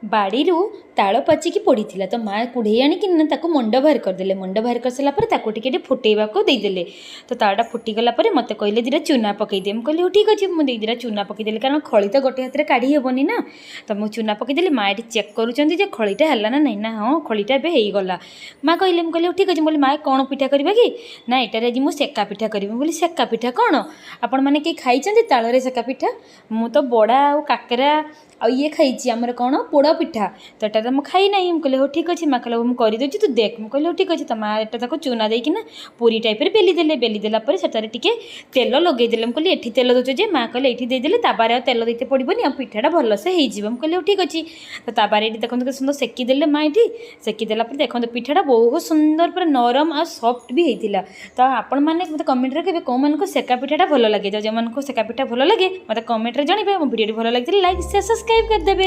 ବାଡ଼ିରୁ ତାଳ ପାଚିକି ପଡ଼ିଥିଲା ତ ମା କୁଢ଼େଇ ଆଣିକିନା ତାକୁ ମଣ୍ଡ ବାହାର କରିଦେଲେ। ମଣ୍ଡ ବାହାର କରିସାରିଲା ପରେ ତାକୁ ଟିକେ ଟିକେ ଫୁଟେଇବାକୁ ଦେଇଦେଲେ। ତ ତାଳଟା ଫୁଟିଗଲା ପରେ ମୋତେ କହିଲେ, "ଦୁଇଟା ଚୁନା ପକେଇଦେ।" ମୁଁ କହିଲି, "ହଉ, ଠିକ୍ ଅଛି।" ମୁଁ ଦୁଇଟା ଚୁନା ପକେଇଦେଲି, କାରଣ ଖଳି ତ ଗୋଟେ ହାତରେ କାଢ଼ି ହେବନି ନା। ତ ମୁଁ ଚୁନା ପକେଇଦେଲି। ମା ଏଠି ଚେକ୍ କରୁଛନ୍ତି ଯେ ଖଳିଟା ହେଲା ନା ନାହିଁ। ନା, ହଁ, ଖଳିଟା ଏବେ ହେଇଗଲା, ମା କହିଲେ। ମୁଁ କହିଲି, "ହଉ, ଠିକ୍ ଅଛି।" ମୁଁ କହିଲି, "ମା, କ'ଣ ପିଠା କରିବା କି?" ନା, ଏଇଟାରେ ଆଜି ମୁଁ ସେକା ପିଠା କରିବି। ମୁଁ କହିଲି, "ସେକା ପିଠା କ'ଣ? ଆପଣମାନେ କେହି ଖାଇଛନ୍ତି ତାଳରେ ସେକା ପିଠା?" ମୁଁ ତ ବଡ଼ା ଆଉ କାକରା ଆଉ ଇଏ ଖାଇଛି, ଆମର କ'ଣ, ପୋଡ଼ ପିଠା। ତ ଏଇଟା ତ ମୁଁ ଖାଇନାହିଁ। ମୁଁ କହିଲି, "ହଉ, ଠିକ୍ ଅଛି।" ମା କହିଲେ, "ହଉ, ମୁଁ କରିଦେଉଛି, ତୁ ଦେଖ।" ମୁଁ କହିଲି, "ହଉ, ଠିକ୍ ଅଛି।" ତ ମା ଏଇଟା ତାକୁ ଚୁନା ଦେଇକିନା ପୁରୀ ଟାଇପ୍ରେ ବେଲି ଦେଲେ। ବେଲି ଦେଲା ପରେ ସେଟାରେ ଟିକେ ତେଲ ଲଗେଇଦେଲେ। ମୁଁ କହିଲି, "ଏଠି ତେଲ ଦେଉଛ ଯେ?" ମା କହିଲେ, "ଏଇଠି ଦେଇଦେଲେ ତାବାରେ ଆଉ ତେଲ ଦେଇତେ ପଡ଼ିବନି ଆଉ ପିଠାଟା ଭଲସେ ହେଇଯିବ।" ମୁଁ କହିଲି, "ହଉ, ଠିକ୍ ଅଛି।" ତ ତାବାରେ ଏଇଠି ଦେଖନ୍ତୁ, କେତେ ସୁନ୍ଦର ସେକିଦେଲେ ମା ଏଇଠି। ସେକିଦେଲା ପରେ ଦେଖନ୍ତୁ, ପିଠାଟା ବହୁତ ସୁନ୍ଦର, ପୁରା ନରମ ଆଉ ସଫ୍ଟ ବି ହେଇଥିଲା। ତ ଆପଣମାନେ ମୋତେ କମେଣ୍ଟରେ କହିବେ, କେଉଁମାନଙ୍କୁ ସେକା ପିଠାଟା ଭଲ ଲାଗେ। ତ ଯେଉଁମାନଙ୍କୁ ସେକା ପିଠା ଭଲ ଲାଗେ, ମୋତେ କମେଣ୍ଟରେ ଜଣାଇବେ। ମୋ ଭିଡ଼ିଓଟି ଭଲ ଲାଗିଥିଲେ ଲାଇକ୍, ସେୟାର, ସବସ୍କ୍ରାଇବ୍ କରିଦେବେ।